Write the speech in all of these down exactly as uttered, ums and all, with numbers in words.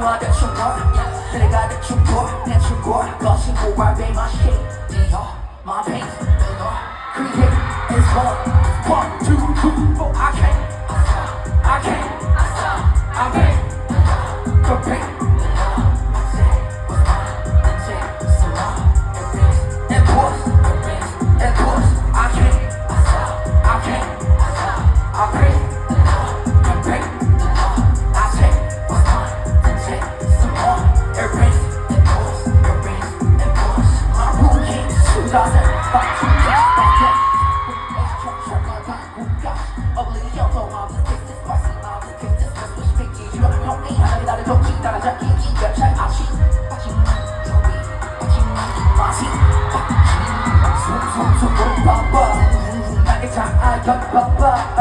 Got that you want, yeah. Then I got that you want, that you want. Got you go right, babe, my shit. Yeah, my pain. Create is one, one, two, three, four. I can't, I can't, I can't. The pain.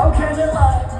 Okay, we live.